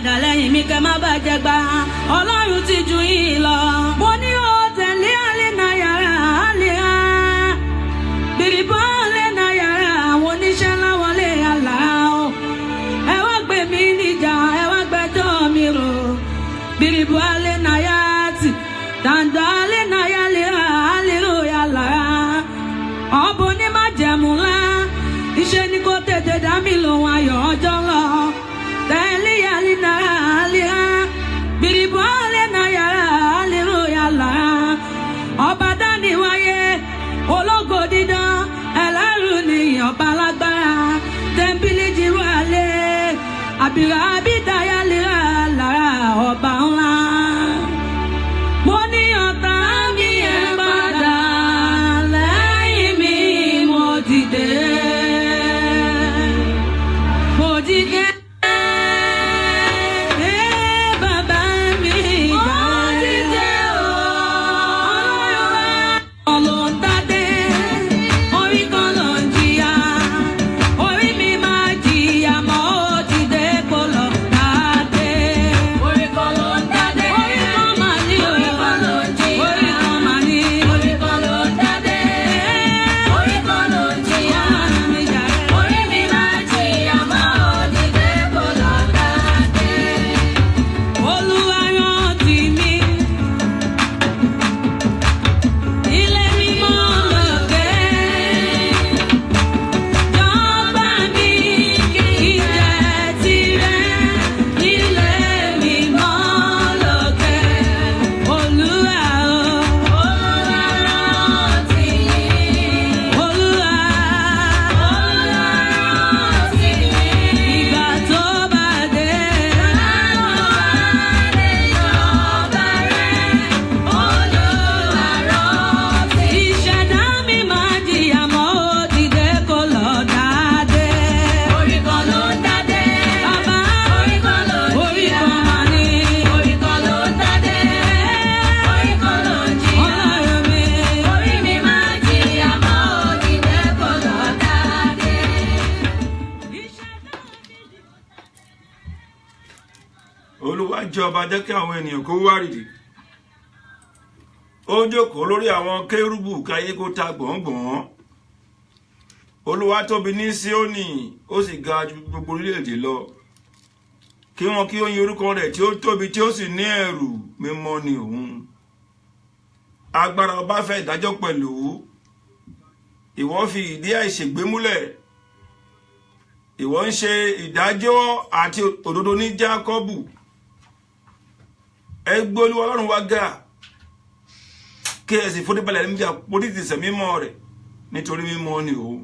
Padà lẹ́yìn mi kẹ́ má bàjẹ́ gbà. Ọlọ́run ti ju yín lọ. Mo ní o tẹ̀lé àlẹ́ náà yàrá àlẹ́ á. Bìrìbọ́ àlẹ́ náà yàrá àwọn oníṣẹ́ ńlá wọlé àlá o. Ẹ wá gbé mi níjà, ẹ wá gbẹ́jọ́ mi rò. Bìrìbọ́ àlẹ́ náà yá tì. Dàńdà àlẹ́ náà yá lè rà àlẹ́ rò yà lára. Ọ̀bùn ní má jẹ̀mú ńlá. Iṣẹ́ ni kò tètè dá mi lòun ayọ̀ ọjọ́ lọ. Tẹ̀lé àlẹ́ náà àlẹ́ á. Bìrìbọ́ àlẹ́ náà yàrá àlẹ́ rò yà lára. Ọba dání wáyé, ológo dídán, ẹlẹ́rù ni ọba lágbára. Tẹ̀m̀bìlì jìrú àlẹ́, àbìrà àbídáyà lè rà lára ọba ńlá. Mo ní ọ̀tá mi ẹ̀ padà lẹ́yìn mi, mo dìde. Mo dìde. Ẹ bàbá mi gbà. Mo dìde o. Ọlọ́run ló ń dádé, orí kan ló ń jìyà. Orí mi máa jìyà mọ́, ó dìde kó lọ dádé. Orí kan ló ń dádé. Orí kan máa ní o. Orí kan ló ń jìyà. Orí kan máa ní. Orí kan ló ń dádé. Orí kan ló ń jìyà. Ọlọ́run mi jà ẹ́. Orí mi máa jìyà mọ́, ó dìde kó lọ dádé. Olúwa rántí mi. Ilé mímọ́ lókè. Jọba mi kí n jẹ́ tirẹ̀. Ilé mímọ́ lókè. Olúwa o. Olúwa rántí mi. Olúwa. Olúwa rántí mi. Ìgbà tó bá dé. Ìṣẹ̀dá mi máa jìyà mọ́, ó dìde kó lọ dáadé. Orí kan ló ń dádé. Bàbá Orí kan ló ń orí jìyà. kan máa ní. Orí kan ló ń dádé. Orí kan ló ń jìyà. Ọlọ́run mi. Orí mi máa jìyà mọ́, ó dìde kó lọ dádé. Ìṣẹ̀dá mi Olúwa jẹ́ ọba, jẹ́ kí àwọn ènìyàn kó wárìrì. Ó jókòó lórí àwọn kérúbù káyé kó ta gbọ̀ngbọ̀n. Olúwa tóbi ní Síónì, ó sì ga ju gbogbo orílẹ̀-èdè lọ. Kí wọn kí ó yin orúkọ rẹ̀ tí ó tóbi tí ó sì ní ẹ̀rù, mímọ́ ni òun. Agbára ọba fẹ́ ìdájọ́ pẹ̀lú. Ìwọ fi ìdí àìṣègbé múlẹ̀. Ìwọ ń ṣe ìdájọ́ àti òdodo ní Jákọ́bù. Ẹ gbé Olúwa Ọlọ́run wa ga, kí ẹ sì foríbalẹ̀ níbi àpótí ìtìsẹ̀ mímọ́ rẹ̀, nítorí mímọ́ ni òun.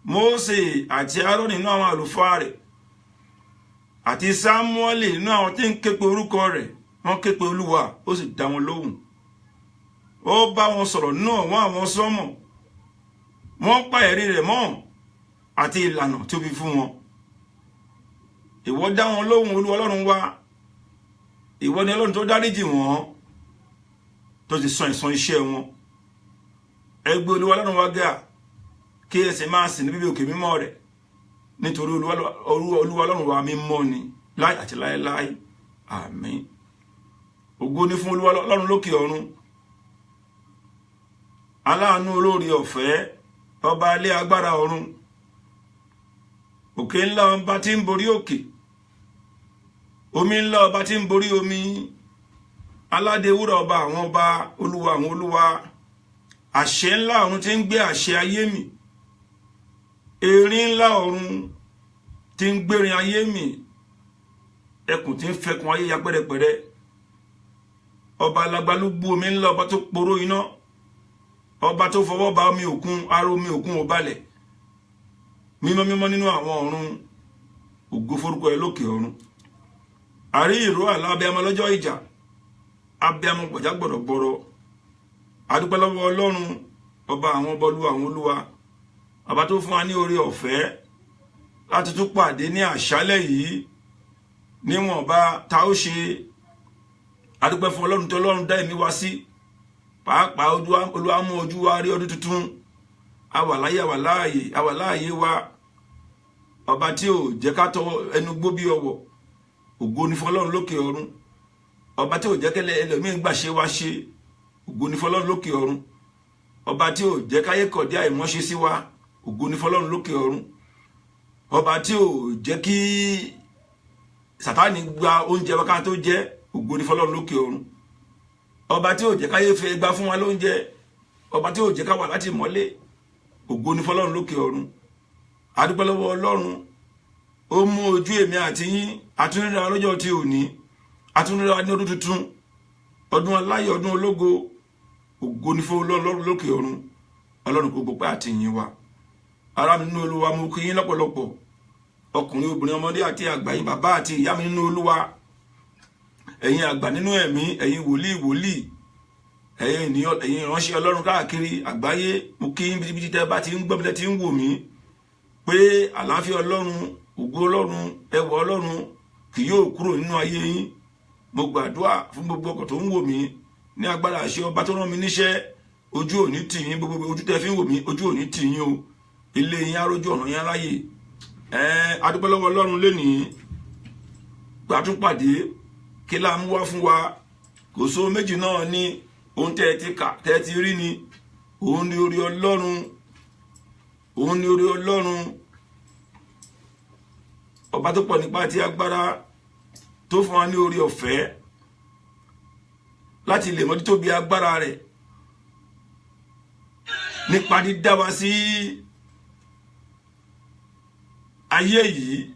Mósè àti Áárónì nínú àwọn àlùfáà rẹ̀ àti Sámúẹ́lì nínú àwọn tí ń képe orúkọ rẹ̀, wọ́n képe Olúwa, ó sì dá wọn lóhùn. Ó bá wọn sọ̀rọ̀ nínú ọ̀wọ́n àwọn sọ́mọ̀. Wọ́n pa ẹ̀rí rẹ̀ mọ́ àti ìlànà tí ó fi fún wọn. Ìwọ dá wọn lóhùn, Olúwa Ọlọ́run wa. Ìwọ ni Ọlọ́run tó dáríjì wọ́n, tó ti san ẹ̀san iṣẹ́ wọn. Ẹ gbé Olúwa Ọlọ́run wa ga, kí ẹ sì máa sìn ní bíbí òkè mímọ́ rẹ̀, nítorí Olúwa Ọlọ́run wa mímọ́ ni láì àti láéláé. Àmín. Ògo ni fún Olúwa Ọlọ́run lókè ọ̀run, aláàánú olóore ọ̀fẹ́, ọba ilé agbára ọ̀run, òkè ńlá ọba tí ń borí òkè, omi ńlá ọba tí ń borí omi, aládé wúrà ọba àwọn ọba, olúwa àwọn olúwa, àṣẹ ńlá ọ̀run tí ń gbé àṣẹ ayé mì, erin ńlá ọ̀run tí ń gbérin ayé mì, ẹkùn tí ń fẹkùn ayé ya pẹ́rẹpẹ̀rẹ, ọba alágbálúgbú omi ńlá, ọba tó poró iná, ọba tó fọwọ́ ba omi òkun, ara omi òkun ò balẹ̀, mímọ́ mímọ́ nínú àwọn ọ̀run, ògo forúkọ ẹ lókè ọ̀run. Àrí ìró àlá abiyamọ lọ́jọ́ ìjà, abiyamọ gbọ̀já gbọ̀rọ̀gbọ̀rọ̀. Adúpẹ́ lọ́wọ́ Ọlọ́run ọba àwọn ọba, olúwa àwọn olúwa, ọba tó fún wa ní oore ọ̀fẹ́ láti tún pàdé ní àṣálẹ́ yìí níwọ̀nba ta ó ṣe. Adúpẹ́ fún Ọlọ́run tó Ọlọ́run dá ẹ̀mí wa sí, pàápàá Olúwa mú ojú wa rí ọdún tuntun. A wà láyé, a wà láàyè, a wà láàyè wa. Ọba tí ò jẹ́ ká tọ ẹnu gbó bí ọwọ́. Ògo ni fún Ọlọ́run lókè ọ̀run. Ọba tí ò jẹ́ kẹ́lẹ́ ẹlòmíín gbà ṣe wá ṣe, ògo ni fún Ọlọ́run lókè ọ̀run. Ọba tí ò jẹ́ káyé kọ̀dí àìmọ́ṣe sí wa, ògo ni fún Ọlọ́run lókè ọ̀run. Ọba tí ò jẹ́ kí Sátánì gba oúnjẹ wa ká tó jẹ, ògo ni fún Ọlọ́run lókè ọ̀run. Ọba tí ò jẹ́ káyé fẹ́ gba fún wa lóúnjẹ, ọba tí ò jẹ́ ká wà láti mọ́lé, ògo ni fún Ọlọ́run lókè ọ̀run. A dúpẹ́ lọ́wọ́ Ọlọ́run, ó mú ojú èmi àti yín àtúnríra lọ́jọ́ tí òní, àtúnríra ní ọdún tuntun, ọdún aláyọ̀, ọdún ológo. Ògo ni fún Ọlọ́run lókè ọ̀run. Ọlọ́run kò gbọpẹ́ àti ìyìn wa. Ará mi nínú Olúwa, mo kí yín lọ́pọ̀lọpọ̀, ọkùnrin, obìnrin, ọmọdé àti àgbà, yín bàbá àti ìyá mi nínú Olúwa, ẹ̀yin àgbà nínú ẹ̀mí, ẹ̀yin wòlíì wòlíì, ẹ̀yin ènìyàn, ẹ̀yin ìránṣẹ́ Ọlọ́run káàkiri àgbáyé. Mo kí yín bíbí tẹ́ bá ti ń gbọ́ mi, tẹ́ ti ń wò mí, pé àlàáfíà Ọlọ́run, ògo Ọlọ́run, ẹwà Ọlọ́run kì yóò kúrò nínú ayé yín. Mo gbàdúrà fún gbogbo ọkọ̀ tó ń wò mí ní agbára àṣẹ ọba tó rán mi níṣẹ́, ojú ò ní tì yín, gbogbo ojú tẹ́ fi ń wò mí, ojú ò ní tì yín o. Ilé yín arójú, ọ̀nà yín aráyè. A dúpẹ́ lọ́wọ́ Ọlọ́run lénìí gbàtúpàdé. Kí la mú wá fún wa? Kò sóhun méjì náà ní ohun tẹ́ ẹ ti kà, tẹ́ ẹ ti rí ni. Òun ni orí Ọlọ́run, òun ni orí Ọlọ́run, ọba tó pọ̀ nípa ti agbára, tó fún wa ní orí ọ̀fẹ́ láti lè mọ títóbi agbára rẹ̀ nípa dídá wa sí ayé yìí,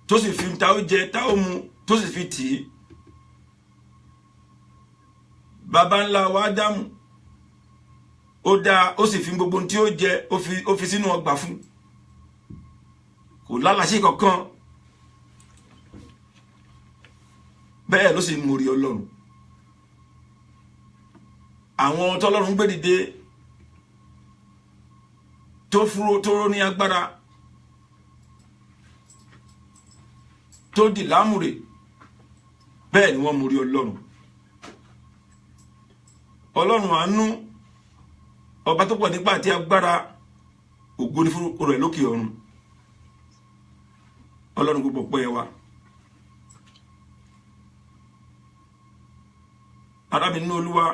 tó sì fi ta ó jẹ, ta ó mu, tó sì fi tì í. Baba ńlá wa Ádámù, ó dá, ó sì fi gbogbo ohun tí ó jẹ, ó fi sínú ọgbà fún, kò lálàṣẹ kankan. Bẹ́ẹ̀ ló sì mórí Ọlọ́run. Àwọn tọ́lọ́run gbé dìde tó fúró tó ró ní agbára, tó dì lámùrè, bẹ́ẹ̀ ni wọ́n mórí Ọlọ́run. Ọlọ́run àánú, ọba tó pọ̀ nípa àti agbára, ògo ni fún rẹ̀ lókè ọ̀run. Ọlọ́run gbogbo pẹ́ wa. Ará mi nínú Olúwa,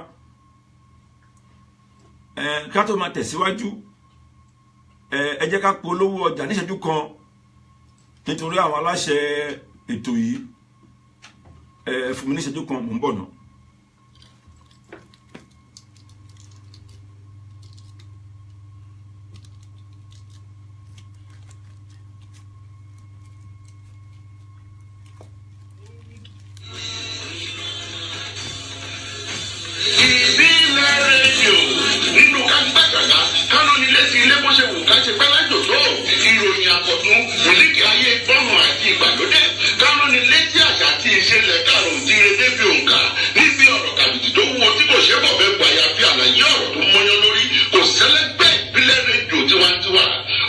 ká tó máa tẹ̀síwájú, ẹ jẹ́ ká polówó ọjà níṣẹ́jú kan nítorí àwọn aláṣẹ ètò yìí. Fún mi níṣẹ́jú kan, mò ń bọ̀ náà. Ìbílẹ̀ rédíò nínú kágbàgàgà kánú nílé sí ilé bó ṣe wù ká ṣe pẹ́ lájò tó, ìròyìn àkọ́tún, mílíkì ayé gbọ́nà àti ìgbàlódé, kánú nílé tí àṣà àti ìṣẹ̀lẹ̀ kàrò jíire débi òǹkà níbi ọ̀rọ̀ kàbìtì tó wúwo tí kò ṣe bọ̀ bẹ́ẹ̀ gbàyà fi àlàyé ọ̀rọ̀ tó mọ́yán lórí. Kò sẹ́lẹ́gbẹ́ ìbílẹ̀ rédíò tiwantiwa.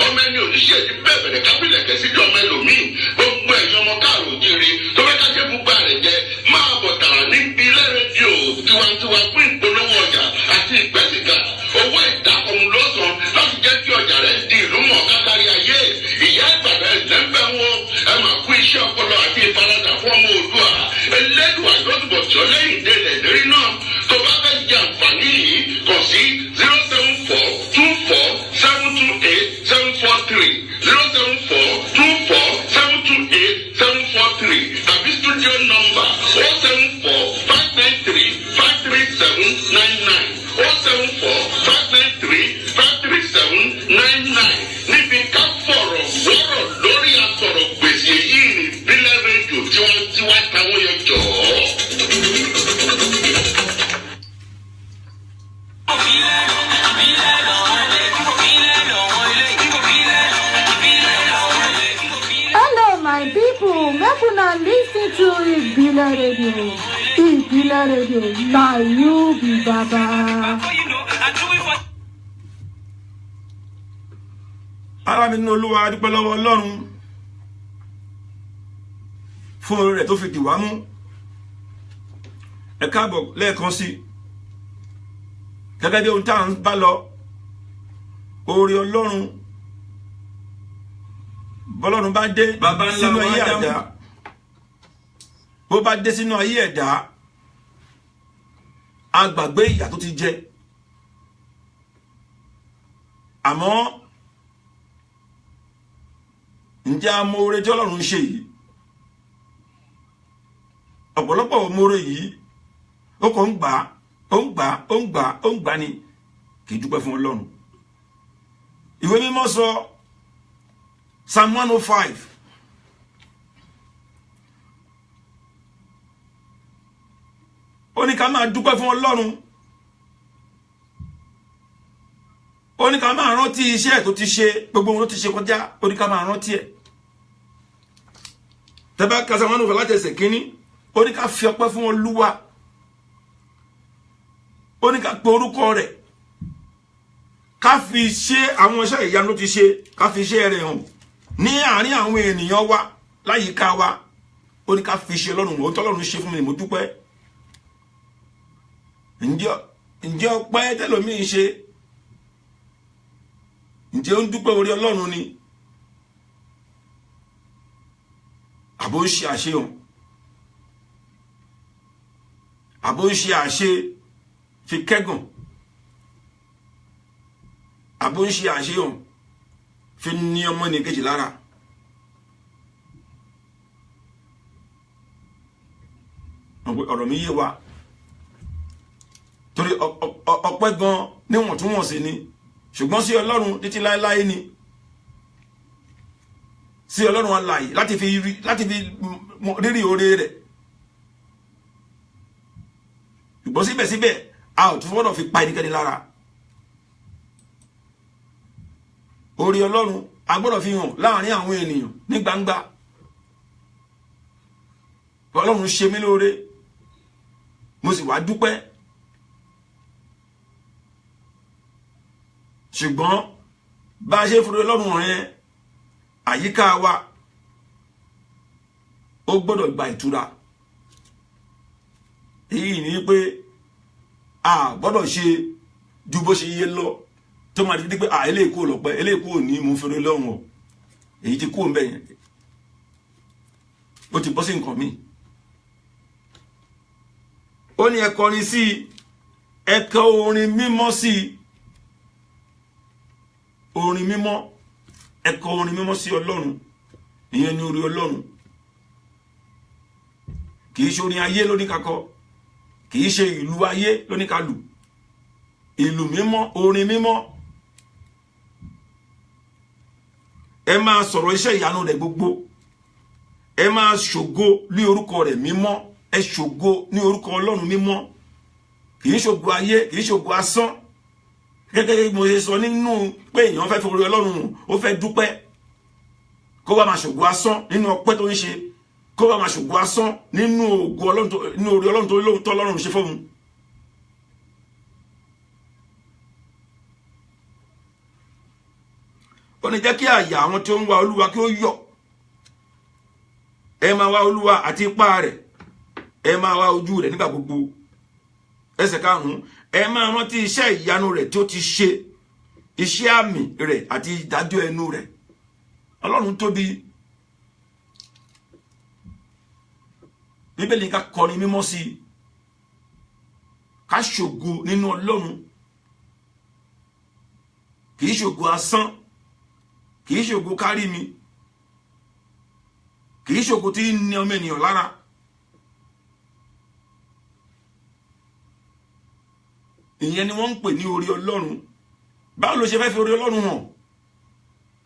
Ọmọ ẹni oníṣẹ́ ti bẹ́ẹ̀ bẹ̀rẹ̀ kábílẹ̀ kẹ́sí di ọmọ ẹlòmíì. Gbogbo ẹ̀yin ọmọ káàrò jíire tó fẹ́ kájẹ́ fúnpa rẹ̀ jẹ, máa bọ̀ tààrà ní ìbílẹ̀ rédíò tiwantiwa fún ìpolówó ọjà àti ìgbẹ́sìgà. Owó ìdákọ̀mù lọ́sàn láti jẹ́ kí ọjà rẹ̀ di ìlú mọ̀ọ́ká kárí ayé. Ìyá ìgbàdàn ẹ̀lẹ́ńbẹ̀ wọn, ẹ máa kú iṣẹ́ ọpọlọ àti ìfaradà fún ọmọ Oòduà. Elédùà yóò túbọ̀ tí ó lẹ́yìn délẹ̀ lérí náà. Tó bá fẹ́ jẹ àǹfààní yìí, kàn sí 07424728743, 07424728743, tàbí studio number 07459353799, 07459353799. Níbi ká fọ̀rọ̀ wọ́rọ̀ lórí asọ̀rọ̀ gbèsè yìí ní ìbílẹ̀ rédíò tiwantiwa táwọn yẹn jọ̀ọ́. Hello, my people. Make una listen to Ibile Radio. Ibile Radio, na you be baba. Ará mi nínú Olúwa, a dúpẹ́ lọ́wọ́ Ọlọ́run fún oore rẹ̀ tó fi dì wá mú. Ẹ káàbọ̀ lẹ́ẹ̀kan sí gẹ́gẹ́ bí ohun tá à ń bá lọ, oore Ọlọ́run. Bọ́lọ́run bá dé Baba ńlá sínú wa ayé Ádámù. àdá. Bó bá dé sínú ayé ẹ̀dá, a gbàgbé ìyà tó ti jẹ. Àmọ́ ǹjẹ́ a mọ oore tí Ọlọ́run ń ṣe yìí? Ọ̀pọ̀lọpọ̀ mọ oore yìí, ó kàn ń gbà, ó ń gbà, ó ń gbà, ó ń gbà ni, kì í dúpẹ́ fún Ọlọ́run. Ìwé Mímọ́ sọ, Psalm 105, ó ní ká máa dúpẹ́ fún Ọlọ́run, ó ní ká máa rántí iṣẹ́ tó ti ṣe, gbogbo ohun tó ti ṣe kọjá, ó ní ká máa rántí ẹ̀. Tẹ́bá ka Psalm 105 láti ẹsẹ̀ kínní, ó ní ká fi ọpẹ́ fún Olúwa, ó ní ká pe orúkọ rẹ̀, ká fi ṣe àwọn iṣẹ́ ìyanu tó ti ṣe, ká fi iṣẹ́ rẹ̀ hàn ní àárín àwọn ènìyàn wa láyìíká wa. Ó ní ká fi ṣe Ọlọ́run, òun tọ́lọ́run ṣe fún mi, mo dúpẹ́. Ǹjẹ́ ọpẹ́ tẹ́lòmíì ṣe, ǹjẹ́ ó ń dúpẹ́ orí Ọlọ́run ni, àbó ń ṣe àṣehàn, àbó ń ṣe àṣe fi kẹ́gàn, àbó ń ṣe àṣehàn fi ní ọmọ nìkejì lára? Ọ̀rọ̀ mi yé wa, torí ọpẹ́ gan níwọ̀ntúnwọ̀nsì ni, ṣùgbọ́n sí Ọlọ́run títí láéláé ni, sí Ọlọ́run alààyè láti fi rírì oore rẹ̀. Ṣùgbọ́n síbẹ̀síbẹ̀ a ò tún gbọ́dọ̀ fi pa ẹnikẹ́ni lára. Oore Ọlọ́run a gbọ́dọ̀ fi hàn láàrin àwọn ènìyàn ní gbangba. Ọlọ́run ṣe mí lóore, mo sì wá dúpẹ́. Ṣùgbọ́n bá a ṣe fúnra Ọlọ́run hàn yẹn, àyíká wa ó gbọ́dọ̀ gba ìtura. Èyí ni pé a gbọ́dọ̀ ṣe ju bó ṣe yẹ lọ, tó máa di pé à eléyìí kúrò lọ́pẹ́, eléyìí kúrò ní mo fẹ́rẹ̀ lọ́rùn o, èyí ti kúrò ńbẹ̀ yẹn, ó ti bọ́ sí nǹkan míì. Ó ní ẹ kọrin sí i, ẹ kọ orin mímọ́ sí i, orin mímọ́, ẹ kọ orin mímọ́ sí Ọlọ́run. Ìyẹn ni orin Ọlọ́run, kì í ṣe orin ayé lóníkakọ, kì í ṣe ìlú ayé lóníkalù, ìlú mímọ́, orin mímọ́. Ẹ máa sọ̀rọ̀ iṣẹ́ ìyanu rẹ̀ gbogbo, ẹ máa ṣògo ní orúkọ rẹ̀ mímọ́, ẹ ṣògo ní orúkọ Ọlọ́run mímọ́. Kì í ṣògo ayé, kì í ṣògo asán. Gẹ́gẹ́ bí mo ṣe sọ nínú pé èèyàn fẹ́ fi orí Ọlọ́run, ó fẹ́ dúpẹ́, kó bá máa ṣògo asán nínú ọpẹ́ tó ń ṣe, kó bá máa ṣògo asán nínú ògo Ọlọ́run, nínú orí Ọlọ́run tó Ọlọ́run ṣe fóun. Ó ní jẹ́ kí àyà àwọn tí ó ń wá Olúwa kí ó yọ̀. Ẹ máa wá Olúwa àti ipá rẹ̀, ẹ máa wá ojú rẹ̀ nígbà gbogbo. Ẹsẹ̀ karùn-ún, ẹ máa rántí iṣẹ́ ìyanu rẹ̀ tí ó ti ṣe, iṣẹ́ àmì rẹ̀ àti ìdájọ́ ẹnu rẹ̀. Ọlọ́run tóbi. Bíbélì ká kọrin mímọ́ sí i, ká ṣògo nínú Ọlọ́run. Kì í ṣògo asán, kì í ṣògo kárí mi, kì í ṣògo tí ń ní ọmọ ènìyàn lára. Ìyẹn ni wọ́n ń pè ní orí Ọlọ́run. Báwo ló ṣe fẹ́ fi orí Ọlọ́run hàn?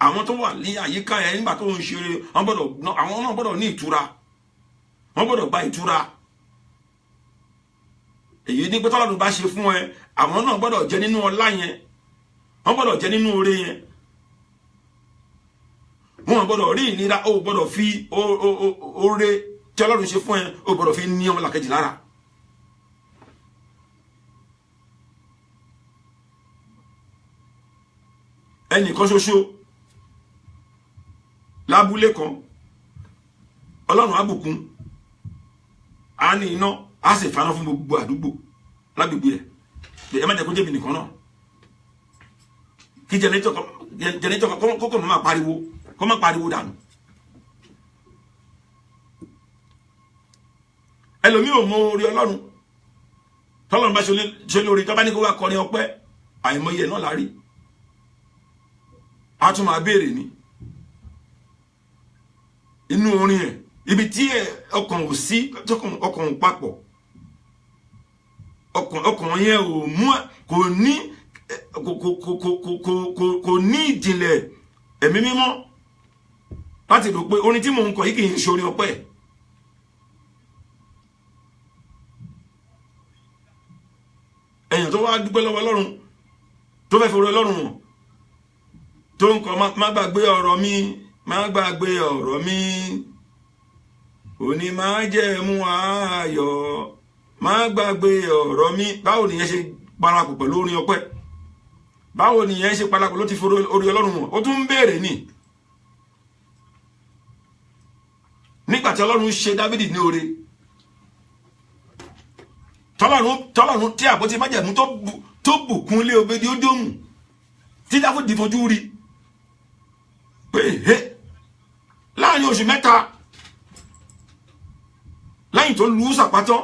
Àwọn tó wà ní àyíká ẹ̀ nígbà tó ń ṣe eré, àwọn náà gbọ́dọ̀ ní ìtura, wọ́n gbọ́dọ̀ gba ìtura. Èyí ní pé tọ́lọ́run bá ṣe fún ẹ, àwọn náà gbọ́dọ̀ jẹ nínú ọlá yẹn, wọ́n gbọ́dọ̀ jẹ nínú oore yẹn. Wọ́n gbọ́dọ̀ rí ìnira, ó gbọ́dọ̀ fi oore tí Ọlọ́run ṣe fún ẹ, ó gbọ́dọ̀ fi ní ọmọlàkejì lára. Ẹnìkan ṣoṣo lábúlé kan, Ọlọ́run á bùkún, á ní iná, á sì faná fún gbogbo àdúgbò lágbègbè ẹ̀. Ẹ má jẹ́ kó jẹ́bi nìkan náà, kí jẹnẹrétọ̀ kókò máa pariwo, kó má pariwo dànù. Ẹlòmíì ò mọ orí Ọlọ́run. Tọ́lọ́run bá ṣe lórí tó bá ní kó wá kọrin ọpẹ́, àìmọye náà la rí. A tún máa béèrè ni inú orin ẹ̀, ibi tí ọkàn ò sí, ọkàn ò papọ̀, ọkàn yẹn ò mú, kò ní kò ní ìjìnlẹ̀ ẹ̀mí mímọ́ láti rò pé orin tí mò ń kọ yìí kì í ṣe orin ọpẹ́. Èèyàn tó wá dúpẹ́ lọ́wọ́ Ọlọ́run, tó fẹ́ fi orin Ọlọ́run hàn, tó ń kọ má gbàgbé ọ̀rọ̀ mi, má gbàgbé ọ̀rọ̀ mi, òní má jẹ́ mú ayọ̀, má gbàgbé ọ̀rọ̀ mi. Báwo nìyẹn ṣe parapọ̀ pẹ̀lú orin ọpẹ́? Báwo nìyẹn ṣe parapọ̀ ló ti fi orin Ọlọ́run hàn? Ó tún ń béèrè ni. Nígbà tí Ọlọ́run ṣe Dáfídì ní oore, tọ́lọ́run tí àpótí májẹ̀mú tó bùkún lé Obedi-Édómù, tí Dáfídì fojú rí pé láàrin oṣù mẹ́ta lẹ́yìn tó lu sàpátọ́,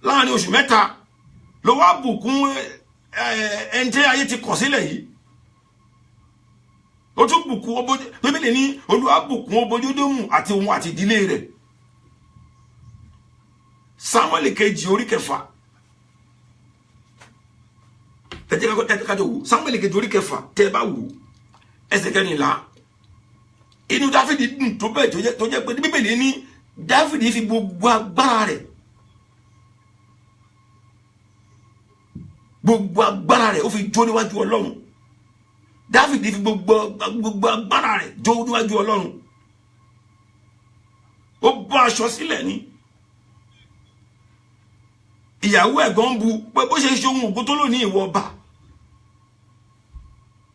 láàrin oṣù mẹ́ta ló wá bùkún ẹni tí ayé ti kọ̀ sílẹ̀ yìí. Ó tún bùkún Bíbélì ní Olúwa bùkún Obedi-Édómù àti òun àti ìdílé rẹ̀. Sámúẹ́lì kejì orí kẹfà, ẹ jẹ́ ká jọ wò. Sámúẹ́lì kejì orí kẹfà, tẹ́ ẹ bá wò ẹsẹ̀ kẹrìnlá, inú Dáfídì dùn tó bẹ́ẹ̀ tó jẹ́ pé Bíbélì ní Dáfídì fi gbogbo agbára rẹ̀, gbogbo agbára rẹ̀ ó fi jó níwájú Ọlọ́run. Dáfídì fi gbogbo agbára rẹ̀ jó níwájú Ọlọ́run. Ó bọ́ aṣọ sílẹ̀ ni. Ìyàwó ẹ̀gbọ́n bu pé bó ṣe ṣe ohun ògo tó lónìí ìwọ ọba,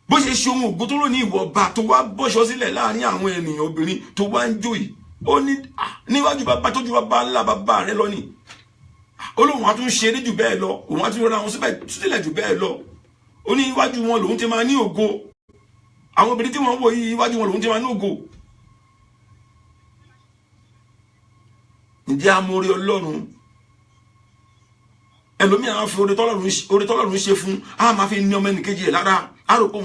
bó ṣe ṣe ohun ògo tó lónìí ìwọ ọba, tó wá bọ́ṣọ sílẹ̀ láàrin àwọn ènìyàn obìnrin tó wá ń jó yìí. Ó ní níwájú bàbá tó ju bàbá ńlá bàbá rẹ lọ ni. Ó lóun á tún ṣeré jù bẹ́ẹ̀ lọ, òun á tún rọra wọn sílẹ̀ jù bẹ́ẹ̀ lọ. Ó ní iwájú wọn lòun ti máa ní ògo. Àwọn obìnrin tí wọ́n ń wò yìí, iwájú wọn lòun ti máa ní ògo. Ǹjẹ́ amórí Ọlọ́run? Ẹlòmíì àwọn fi oore tọ́lọ́run ṣe fún, á máa fi ní ọmọ ẹnìkejì ẹ̀ lára, á rò pé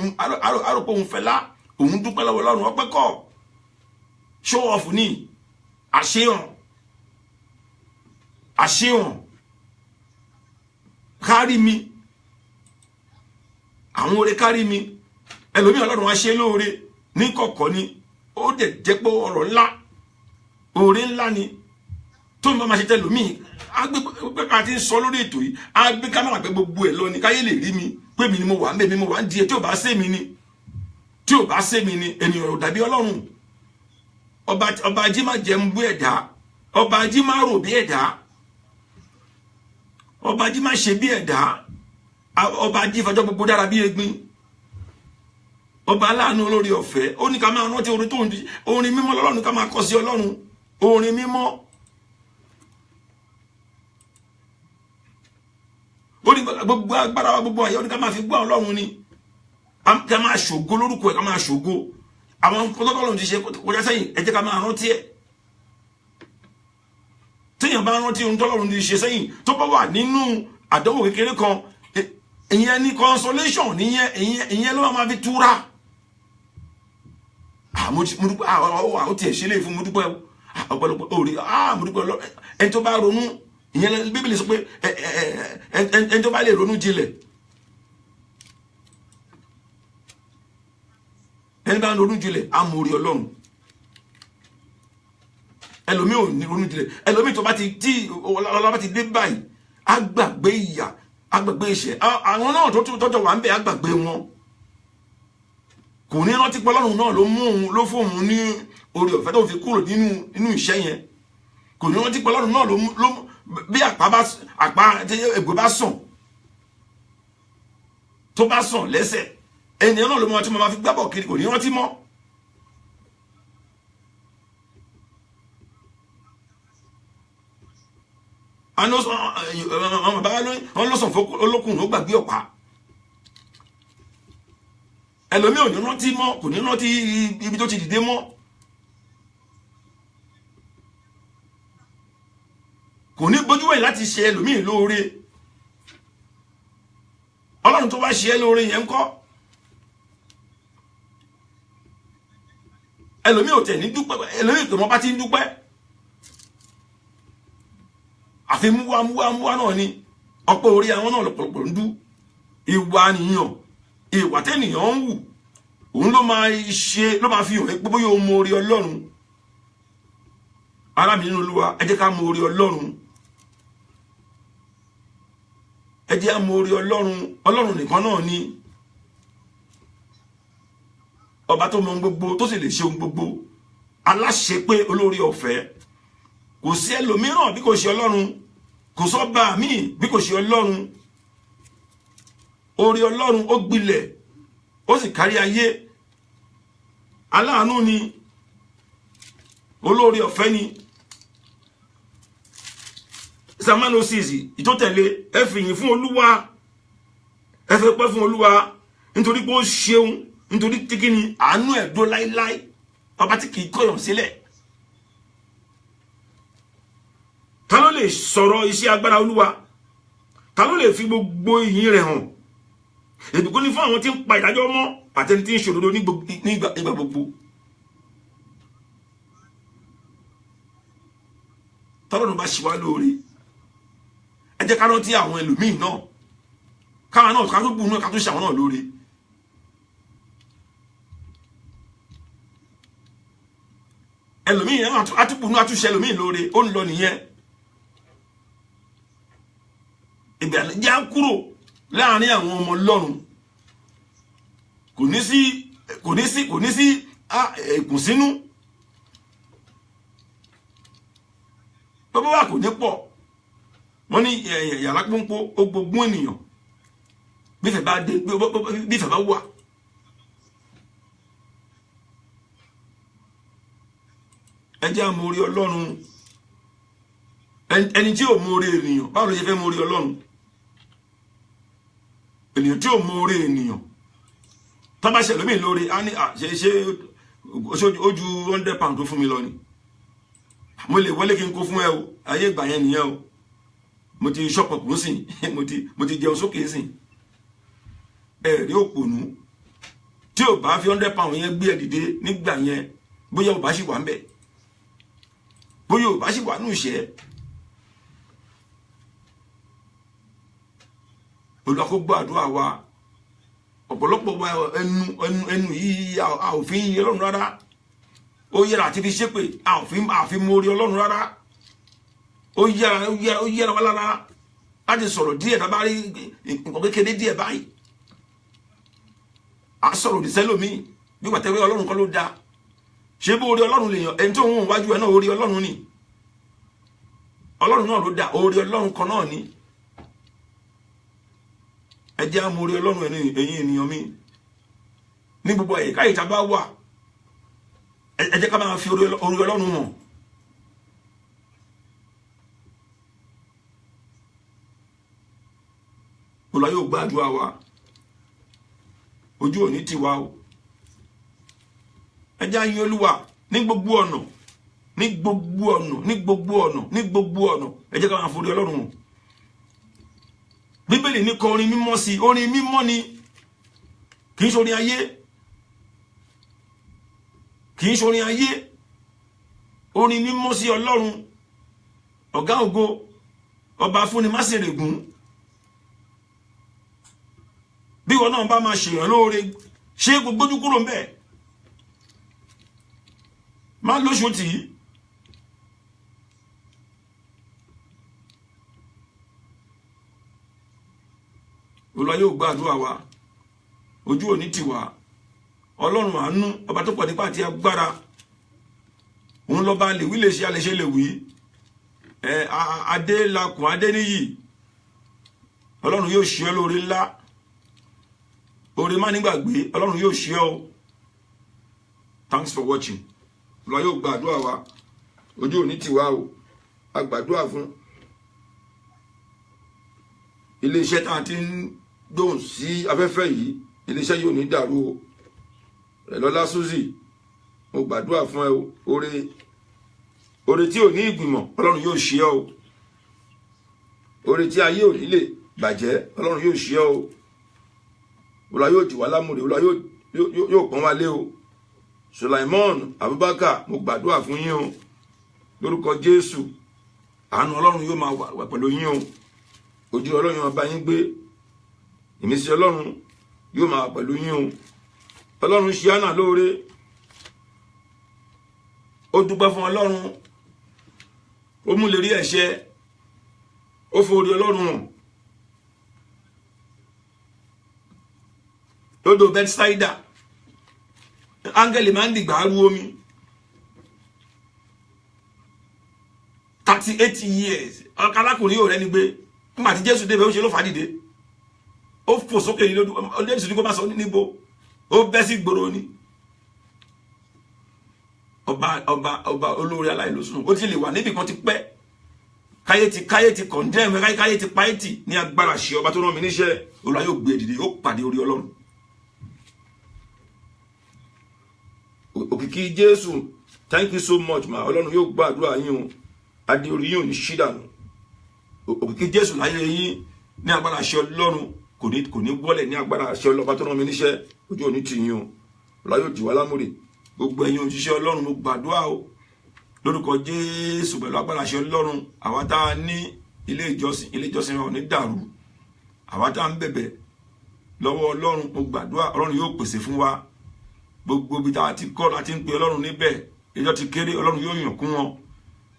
òun fẹ́ lá, òun dúpẹ́ lọ́wọ́ Ọlọ́run. Ọpẹ́ kọ́, show off ni, àṣehàn, àṣehàn, kárí mi, àwọn oore kárí mi. Ẹlòmíì Ọlọ́run á ṣe lóore ní kọ̀kọ̀ ni, ó dẹ̀ jẹ́ pé ọ̀rọ̀ ńlá, oore ńlá ni tó ń bá máa ṣe tẹlòmíì. Agbé ká ti ń sọ lórí ètò yìí, agbé kámẹ́rà pé gbogbo ẹ̀ lọ ni káyé lè rí mi pé mi ni mo wà ń bẹ̀, mi mo wà ń di ẹ̀. Tí ò bá sé mi ni, tí ò bá sé mi ni, ènìyàn ò dàbí Ọlọ́run. Ọba ají má jẹun bí ẹ̀dá, ọba ají má rò bí ẹ̀dá, ọba ají má ṣe bí ẹ̀dá, ọba ají fàjọ gbogbo dára bí egbin, ọba aláàánú olórí ọ̀fẹ́. Ó ní ká máa rántí orin tó ń orin mímọ́ lọ́lọ́run, ká máa kọ sí Ọlọ́run orin mímọ́. Ó ní gbogbo agbára wa, gbogbo àyè, ó ní ká máa fi gbọ́ Ọlọ́run ni, ká máa ṣògo lórúkọ ẹ̀, ká máa ṣògo. Àwọn kọ́tọ́kọ́lọ́run ti ṣe kọjá sẹ́yìn, ẹ jẹ́ ká máa rántí ẹ̀. Téèyàn bá rántí ohun tọ́lọ́run ti ṣe sẹ́yìn, tó bá wà nínú àdánwò kékeré kan, ìyẹn ní consolation, ìyẹn ló máa fi túra. Mo dúpẹ́, ó tiẹ̀ ṣe lè fún, mo dúpẹ́ ọ̀pọ̀lọpọ̀ òrì, mo dúpẹ́. Ẹni tó bá ronú, ìyẹn Bíbélì sọ pé ẹni tó bá lè ronú jinlẹ̀, ẹni bá ń ronú jinlẹ̀ á mọ orí Ọlọ́run. Ẹlòmíì ò ní ronú jinlẹ̀. Ẹlòmíì tó bá ti tí ọlọ́ba ti dé báyìí, á gbàgbé ìyà, á gbàgbé ìṣẹ́. Àwọn náà tó tọ́jọ́ wà ń bẹ̀, á gbàgbé wọn. Kò ní rántí pé Ọlọ́run náà ló mú òun, ló fún òun ní orí ọ̀fẹ́ tó fi kúrò nínú ìṣẹ́ yẹn. Kò ní rántí pé Ọlọ́run náà ló bí àpá tí egbò bá sàn, tó bá sàn lẹ́sẹ̀, ènìyàn náà ló mọ tí mo máa fi gbábọ̀ kiri, kò ní rántí mọ́. Àwọn bàbá wọn ló sàn fún olókùn ló gbàgbé ọ̀pá. Ẹlòmíì ò ní rántí mọ́, kò ní rántí ibi tó ti dìde mọ́. Kò ní bójú wẹ̀yìn láti ṣe ẹlòmíì lóore. Ọlọ́run tó wá ṣe ẹ́ lóore yẹn ń kọ́. Ẹlòmíì ò tẹ̀ ní dúpẹ́, ẹlòmíì tó mọ bá ti ń dúpẹ́. Àfi múwá múwá múwá náà ni ọ̀pọ̀ orí àwọn náà lọ́pọ̀lọpọ̀ ń dú. Ìwà nìyàn, ìwà tẹ́nìyàn ń wù, òun ló máa ṣe, ló máa fi hàn pé bóyá o mọ orí Ọlọ́run. Ará mi nínú Olúwa, ẹ jẹ́ ká mọ orí Ọlọ́run. Ẹ jẹ́ á mọ orí Ọlọ́run. Ọlọ́run nìkan náà ni ọba tó mọ ohun gbogbo, tó sì lè ṣe ohun gbogbo, aláṣẹ pé olórí ọ̀fẹ́. Kò sí ẹlòmíràn bí kò ṣe Ọlọ́run, kò sọ́ba míì bí kò ṣe Ọlọ́run. Orí Ọlọ́run ó gbilẹ̀, ó sì kárí ayé. Aláàánú ni, olórí ọ̀fẹ́ ni. Psalm 106 ìtòtẹ̀lé, ẹ fìyìn fún Olúwa, ẹ fẹ́ pẹ́ fún Olúwa, nítorí pé ó ṣeun, nítorí tí kí ni àánú ẹ̀ dó láíláí, ọba tí kì í kọ̀yàn sílẹ̀. Ta ló lè sọ̀rọ̀ iṣẹ́ agbára Olúwa? Ta ló lè fi gbogbo ìyìn rẹ̀ hàn? Ìbùkún ni fún àwọn tí ń pa ìdájọ́ mọ́ àtẹni tí ń ṣòdodo ní ìgbà gbogbo. Tọ́lọ́run bá ṣe wá lóore, ẹ jẹ́ ká rántí àwọn ẹlòmíì náà, káwọn náà ká tó bù náà, ká tó ṣe àwọn náà lóore. Ẹlòmíì náà àtúbù náà àtúnṣe ẹlòmíì lóore, ó ń lọ nìyẹn. Ìgbà já kúrò láàrin àwọn ọmọ Ọlọ́run, kò ní sí kò ní sí kò ní sí ìkùnsínú. Bàbá wa kò ní pọ̀. Wọ́n ní yàrá pọ́npọ́ ó gbogbo ènìyàn. Bífẹ̀ bá dé, bífẹ̀ bá wà. Ẹ jẹ́ á mọ orí Ọlọ́run. Ẹni tí ò mọ orí ènìyàn, báwo ló ṣe fẹ́ mọ orí Ọlọ́run? Ènìyàn tí ò mọ orí ènìyàn, tó bá ṣe lómi lórí, á ní ṣe ṣe ó ju £100 tó fún mi lọ ni. Mo lè wọlé kí n kó fún ẹ o, ayé ìgbà yẹn nìyẹn o. Mo ti ṣọpọ̀ kù sìn, mo ti jẹun sókè sìn. Ẹ rí òpònú tí ò bá fi £100 yẹn gbé ẹ dìde nígbà yẹn, bóyá ò bá sì wà ń bẹ̀, bóyá ò bá sì wà nù ìṣẹ́. Olúwa kó gbọ́ àdúrà wa. Ọ̀pọ̀lọpọ̀ wa ẹnu ẹnu ẹnu yìí a ò fi ń yin Ọlọ́run rárá. Ó yẹra àti fi ṣépè, a ò fi mọ orí Ọlọ́run rárá. Ó yẹra ó yẹra ó yẹra wá lára láti sọ̀rọ̀ díẹ̀ tá a bá rí nǹkan kékeré díẹ̀ báyìí. A sọ̀rọ̀ òdì sẹ́lòmíì bí wàá tẹ́wé Ọlọ́run kọ́ ló dáa. Ṣé bó orí Ọlọ́run lèèyàn, ẹni tó ń wọ́n wájú ẹ náà orí Ọlọ́run ni. Ọlọ́run náà ló dáa, orí Ọlọ́run kan náà ni. Ẹ jẹ́ á mọ orí Ọlọ́run ẹ̀yin ènìyàn mi. Ní gbogbo ẹ̀ka ìta bá wà, ẹ jẹ́ ká máa fi orí Ọlọ́run hàn. Olúwa yóò gbàdúrà wa, ojú òní tì wá o. Ẹ jẹ́ á yìn Olúwa ní gbogbo ọ̀nà, ní gbogbo ọ̀nà, ní gbogbo ọ̀nà, ní gbogbo ọ̀nà. Ẹ jẹ́ ká máa forí Ọlọ́run hàn. Bíbélì ní kọ orin mímọ́ sí, orin mímọ́ ni, kì í ṣe orin ayé, kì í ṣe orin ayé. Orin mímọ́ sí Ọlọ́run ọ̀gá ògo, ọba fúnni má sì règùn. Bí wọn náà bá máa ṣèyàn lóore, ṣé gbogbo ojú kúrò ń bẹ̀, má lóṣù tì í. Olúwa yóò gba àdúrà wa, ojú òní tì wá. Ọlọ́run àánú, ọba tó pọ̀ nípa àti agbára, òun lọ́ba lè wí lè ṣe, àlè ṣe lè wí. Ẹ Adélakùn Adéníyì, Ọlọ́run yóò ṣe ọ́ lóore ńlá, oore má nígbàgbé, Ọlọ́run yóò ṣe ọ́. Thanks for watching. Olúwa yóò gba àdúrà wa, ojú òní tì wá o. A gbàdúrà fún iléeṣẹ́ tá a ti ń dóhùn sí afẹ́fẹ́ yìí, iléeṣẹ́ yìí ò ní dàrú o. Rẹ̀lọ́lá Suzy, mo gbàdúrà fún ẹ o. Oore oore tí ò ní ìgbìmọ̀, Ọlọ́run yóò ṣe ọ́ o. Oore tí ayé ò ní lè bàjẹ́, Ọlọ́run yóò ṣe ọ́ o. Olúwa yóò dì wá lámùrè, Olúwa yóò pọ́n wá lé o. Sulaimon Abubakar, mo gbàdúrà fún yín o. Lórúkọ Jésù, àánú Ọlọ́run yóò máa wà pẹ̀lú yín o. Ojú Ọlọ́run yóò máa bá yín gbé. Ìmísí Ọlọ́run yóò máa wà pẹ̀lú yín o. Ọlọ́run ṣe Hánà lóore. Ó dúpẹ́ fún Ọlọ́run. Ó mú lérí ẹ̀ṣẹ̀. Ó forí Ọlọ́run hàn. Lódò Bẹ́tísáídà, áńgẹ́lì máa ń dìgbà rú omi. 38 years alákùnrin yóò rẹ́ni gbé. Nígbà tí Jésù débẹ̀, ó ṣe ló fà á dìde. Ó fò sókè ní lódò. Jésù ní kó má sọ níbo. Ó bẹ́ sí gbòòrò ni. Ọba ọba ọba olórí aláìlósùn. Ó ti lè wà níbì kan ti pẹ́. Káyé ti condemn, káyé ti pa ètì ní agbára ṣe ọba tó rán mi níṣẹ́. Olúwa yóò gbé dìde, yóò pàdé orí Ọlọ́run. Òkìkí Jésù, thank you so much ma. Ọlọ́run yóò gbàdúrà yín o. Adé orí yín ò ní ṣí dànù. Òkìkí Jésù láyé yín ní agbára ṣe Ọlọ́run kò ní wọlẹ̀ ní agbára ṣe Ọlọ́run tó rán mi níṣẹ́. Ojú òní tì yín o. Olúwa yóò dì wá lámùrè. Gbogbo ẹ̀yin òjíṣẹ́ Ọlọ́run, mo gbàdúrà o. Lórúkọ Jésù, pẹ̀lú agbára ṣe Ọlọ́run, àwa tá a ní ilé ìjọsìn wa ò ní dàrú. Àwa tá a ń bẹ̀bẹ̀ lọ́wọ́ Ọlọ́run, mo gbàdúrà Ọlọ́run yóò pèsè fún wa. Gbogbo ibi tá a ti kọ́ láti ń pe Ọlọ́run níbẹ̀, ìjọ ti kéré, Ọlọ́run yóò yàn kún wọn.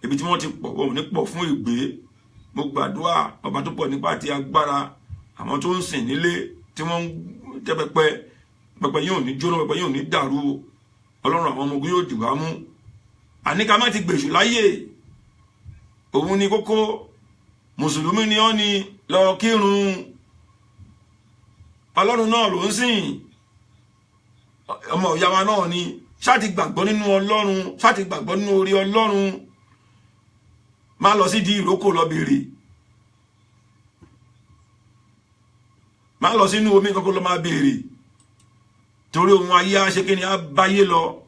Ibi tí wọ́n ti pọ̀, wọn ò ní pọ̀ fún ìgbé. Mo gbàdúrà ọba tó pọ̀ nípa àti agbára, àwọn tó ń sìn nílé tí wọ́n ń tẹ́ pẹpẹ, pẹpẹ yóò ní jóná, pẹpẹ yóò ní dàrú. Ọlọ́run àwọn ọmọ ogun yóò dì wá mú. Àní ká má ti gbèsù láyè. Òun ni kókó. Mùsùlùmí ni ọ́ ni, lọ kírun. Ọlọ́run náà ló ń sìn. Ọmọ ìyá wa náà ni. Ṣá ti gbàgbọ́ nínú Ọlọ́run, ṣá ti gbàgbọ́ nínú orí Ọlọ́run. Má lọ sí di ìrókò lọ bèrè. Má lọ sínú omi kankan lọ máa bèrè. Torí ohun ayé á ṣe kí ni á báyé lọ.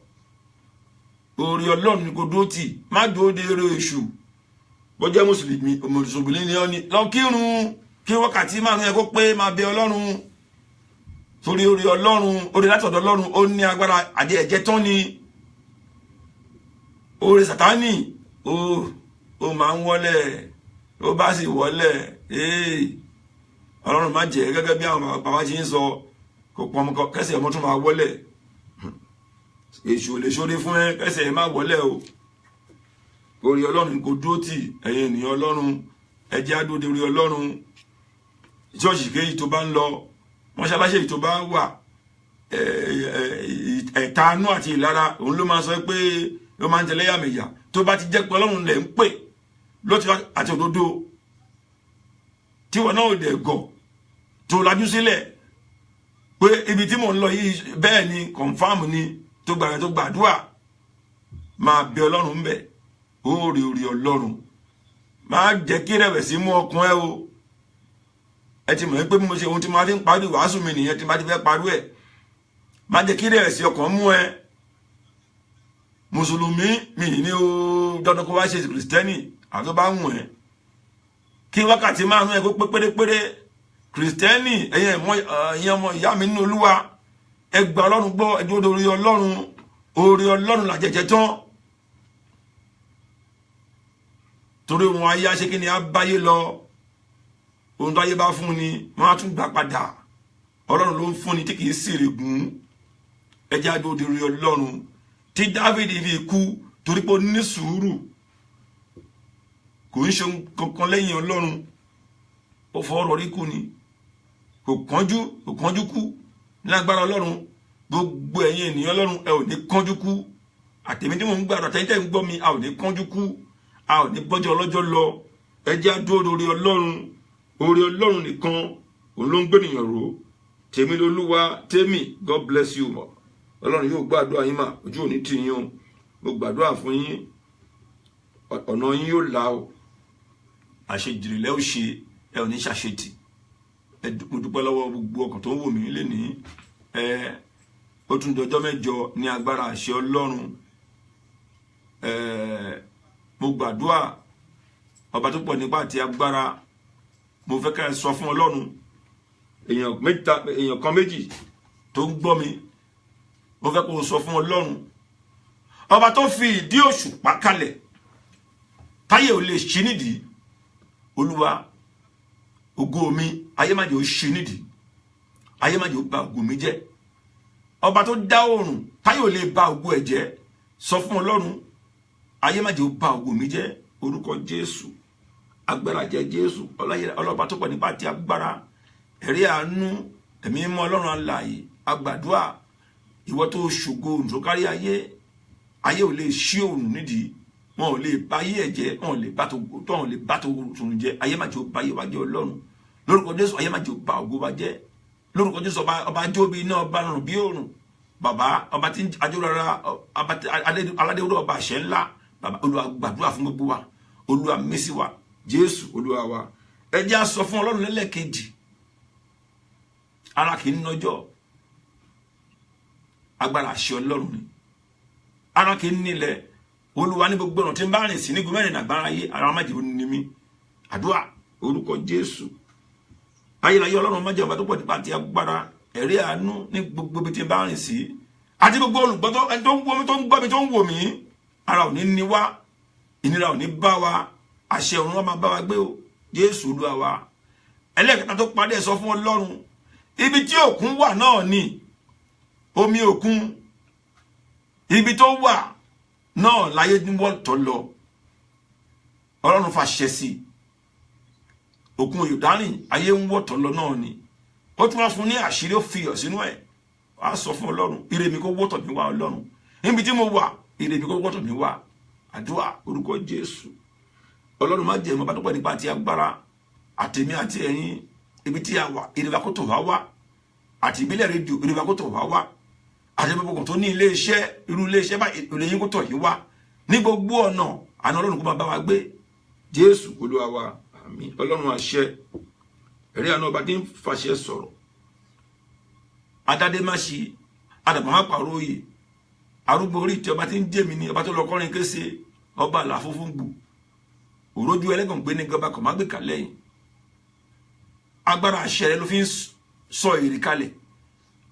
Orí Ọlọ́run ni kò dúró tì. Má dúró de eré èṣù. Bó jẹ́ mùsùlùmí, mùsùlùmí ni ọ́ ni. Lọ kírun kí wákàtí márùn-ún yẹ kó pé, máa bẹ Ọlọ́run. Torí orí Ọlọ́run, orí látọ̀dọ̀ Ọlọ́run, ó ní agbára àdé ẹ̀jẹ̀ tán ni. Orí Sàtánì, ó máa ń wọlẹ̀, ó bá sì wọlẹ̀, Ọlọ́run má jẹ́ gẹ́gẹ́ bí àwọn bàbá ṣe ń sọ, kò pọn ọmọ kẹsẹ̀ ọmọ tún máa wọlẹ̀. Èṣù ò lè ṣoore fún ẹ, kẹsẹ̀ ẹ má wọlẹ̀ o. Orí Ọlọ́run kò dúró tì, ẹ̀yin ènìyàn Ọlọ́run, ẹ jẹ́ á dúró de orí Ọlọ́run. Ṣọ́ọ̀ṣì kéyìí tó bá ń lọ, mọ́ṣáláṣí èyí tó bá wà, ẹ̀tanú àti ìlara òun ló máa sọ pé ló máa ń tẹ̀lé yàmẹ̀yà. Tó bá ti jẹ́ pé Ọlọ́run lẹ̀ ń pè lótìtọ́ àti òdodo, tí wọn náà dẹ̀ gọ̀ tó lajú sílẹ̀ pé ibi tí mò ń lọ yìí bẹ́ẹ̀ ni, confam ni, tó gbàgbé tó gbàdúrà, máa bẹ Ọlọ́run ń bẹ̀, ó rí orí Ọlọ́run. Máa jẹ́ kí rẹ̀wẹ̀sì mú ọkàn ẹ o. Ẹ ti mọ̀ pé mo ṣe ohun tí mo fi ń parí wàásù mi nìyẹn, tí mo bá ti fẹ́ parí ẹ̀. Má jẹ́ kí rẹ̀wẹ̀sì ọkàn mú ẹ. Mùsùlùmí mi ní o dandan kó wá ṣe kìrìsìtẹ́nì àti tó bá wù ẹ́. Kí wákàtí márùn-ún ẹ kó pé pérépéré. Kìrìsìtẹ́nì, ẹ̀yin ọmọ ìyá mi nínú Olúwa, ẹ gba Ọlọ́run gbọ́, ẹ dúró lórí Ọlọ́run. Orí Ọlọ́run làjẹjẹ tán. Torí ohun ayé á ṣe kí ni á báyé lọ. Ohun tó ayé bá fún ni wọ́n á tún gbà padà. Ọlọ́run ló ń fún ni tí kìí sèrègùn. Ẹ jẹ́ á dúró de orí Ọlọ́run. Tí Dáfídì fi kú torí pé ó ní sùúrù, kò ń ṣe kankan lẹ́yìn Ọlọ́run, ó fọwọ́ rọrí kú ni. Kò kánjú kú. Ní agbára Ọlọ́run, gbogbo ẹ̀yin ènìyàn Ọlọ́run, ẹ ò ní kánjú kú. Àtẹ̀mí tí mò ń gbàdúrà, àtẹ̀yìn tẹ̀ ń gbọ́ mi, a ò ní kánjú kú, a ò ní bọ́jọ́ ọlọ́jọ́ lọ. Ẹ jẹ́ á dúró lórí Ọlọ́run. Orí Ọlọ́run nìkan òun ló ń gbénìyàn ró. Tèmi lolúwa, tèmi, God bless you. Ọlọ́run yóò gbàdúrà yín mà, ojú ò ní tì yín o. Mo gbàdúrà fún yín, ọ̀nà yín yóò là o. Àṣejìrì lẹ́ ò ṣe, ẹ ò ní ṣàṣetì. Mo dúpẹ́ lọ́wọ́ gbogbo ọkàn tó ń wò mí lénìí. Ó tún dọjọ́ mẹ́jọ ní agbára àṣẹ Ọlọ́run. Mo gbàdúrà ọba tó pọ̀ nípa àti agbára, Mo fẹ́ ká ẹ sọ fún Ọlọ́run. Èèyàn mẹ́ta, èèyàn kan méjì tó ń gbọ́ mi, mo fẹ́ kó o sọ fún Ọlọ́run. Ọba tó fi ìdí òṣùpá kalẹ̀ táyé ò lè ṣí nídìí, Olúwa ògo mi ayé má jẹ́ ó ṣí nídìí, ayé má jẹ́ ó bà ògo mi jẹ́. Ọba tó dá oòrùn táyé ò lè bà ògo ẹ̀ jẹ́, sọ fún Ọlọ́run ayé má jẹ́ ó bà ògo mi jẹ́. Orúkọ Jésù, agbára jẹ́ Jésù, ọlọ́ba tó pọ̀ nípa ti agbára, ẹ̀rí àánú, ẹ̀mí mímọ́ Ọlọ́run alààyè, agbàdúà ìwọ tó ṣògo òrùn kárí ayé, ayé ò lè ṣí òrùn nídìí, wọn ò lè bá ayé ẹ̀ jẹ́, wọn ò lè bá tó wọn ò lè bá tó òrùn jẹ́. Ayé má jẹ́ ó bà ayé wa jẹ́ Ọlọ́run. Lórúkọ Jésù, ayé má jẹ́ ó bà ògo wa jẹ́. Lórúkọ Jésù, ọba ajóbi iná, ọba rùn bí òrùn, bàbá ọba tí ajó rárá, aládéwúrọ̀, ọba àṣẹ ńlá, bàbá Olúwa gbàdúrà fún gbogbo wa, Olúwa mísí wa, Jésù Olúwa wa. Ẹ jẹ́ á sọ fún Ọlọ́run lẹ́lẹ́kejì. Ara kì í nọjọ́, agbára àṣẹ Ọlọ́run ni. Ara kì í nílẹ̀, Olúwa ní gbogbo ọ̀nà tí ń bá rìn sí ní gómìnà àgbára ayé, ara má jẹ́ ó ní mí. Àdúrà, orúkọ Jésù, ayérayé Ọlọ́run má jẹ́ ọba tó pọ̀ nípa ti agbára, ẹ̀rí àánú ní gbogbo ibi tí ń bá rìn sí àti gbogbo olùgbọ́ tó ẹni tó ń wò mí, tó ń gbọ́ mi, tó ń wò mí, ara ò ní ní wá, ìnira ò ní bá wa, àṣẹ ọ̀run wa máa bá wa gbé o, Jésù Olúwa wa. Ẹlẹ́ẹ̀kẹta tó parí ẹ̀, sọ fún Ọlọ́run ibi tí òkun wà náà ni omi òkun, ibi tó wà náà láyé ní wọ́n tọ́ lọ. Ọlọ́run fàṣẹ sí òkun Yorùdánì, ayé ń wọ́tọ̀ lọ náà ni. Ó tún wá fún ní àṣírí, ó fi iyọ̀ sínú ẹ̀. Wàá sọ fún Ọlọ́run, ire mi kó wọ́tọ̀ mi wá, Ọlọ́run, níbi tí mo wà, ire mi kó wọ́tọ̀ mi wá. Àdúrà, orúkọ Jésù, Ọlọ́run má jẹ́ ìmọ̀ bá tó pẹ́ nípa ti agbára, àtèmi àti ẹ̀yin, ibi tí a wà, ire wa kó tọ̀ wá wá, àti ìbílẹ̀ rédíò, ire wa kó tọ̀ wá wá, àti gbogbo tó ní ilé iṣẹ́, irú ilé iṣẹ́ báyìí, ire yín kó tọ̀ yín wá ní gbogbo ọ̀nà. Àná Ọlọ́run kó máa bá wa gbé, Jésù Olúwa wa, àmín. Ọlọ́run àṣẹ, ẹ̀rí àná, ọba tí ń fàṣẹ sọ̀rọ̀, adádé má ṣe adàbọ̀ má pàrọ̀ òye, arúgbó orí ìtẹ́, ọba tí ń jẹ́ mi ni ọba tó lọ kọrin kése, ọba àlà funfun gbù, òrójú ẹlẹ́gàn gbé ní gọba kò má gbé kalẹ̀ yìí. Agbára àṣẹ rẹ ló fi ń sọ èrè kalẹ̀.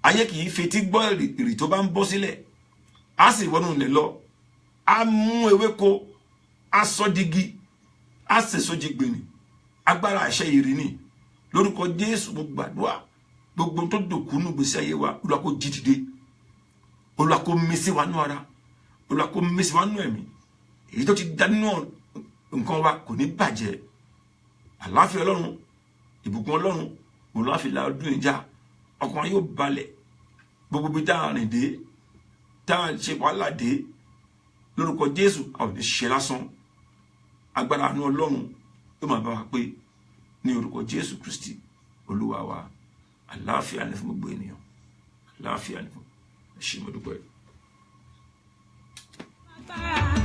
Ayé kì í fetí gbọ́ èrè tó bá ń bọ́ sílẹ̀, á sì wọnú ilẹ̀ lọ, á mú ewéko, á sọ digi, á sèso jigbìnì. Agbára àṣẹ èrè ni. Lórúkọ Jésù, mo gbàdúrà, gbogbo tó dòkú nù gbèsè ayé wa, Olúwa kó jí dìde, Olúwa kó mí sí wa nú ara, Olúwa kó mí sí wa nú ẹ̀mí. Èyí tó ti dá nínú nǹkan wa kò ní bàjẹ́. Àlàáfíà Ọlọ́run, ìbùkún Ọlọ́run, òun láfi la ọdún ìjà, ọkàn yóò balẹ̀. Gbogbo bí tá a rìn dé, tá a ṣe wàhálà dé, lórúkọ Jésù, a ò ní ṣe lásán. Agbára àánú Ọlọ́run yóò máa bá wa pé ní orúkọ Jésù Kristi Olúwa wa. Àlàáfíà ní fún gbogbo ènìyàn, àlàáfíà ní fún. Ẹ ṣé, mo dúpẹ́. Agbára.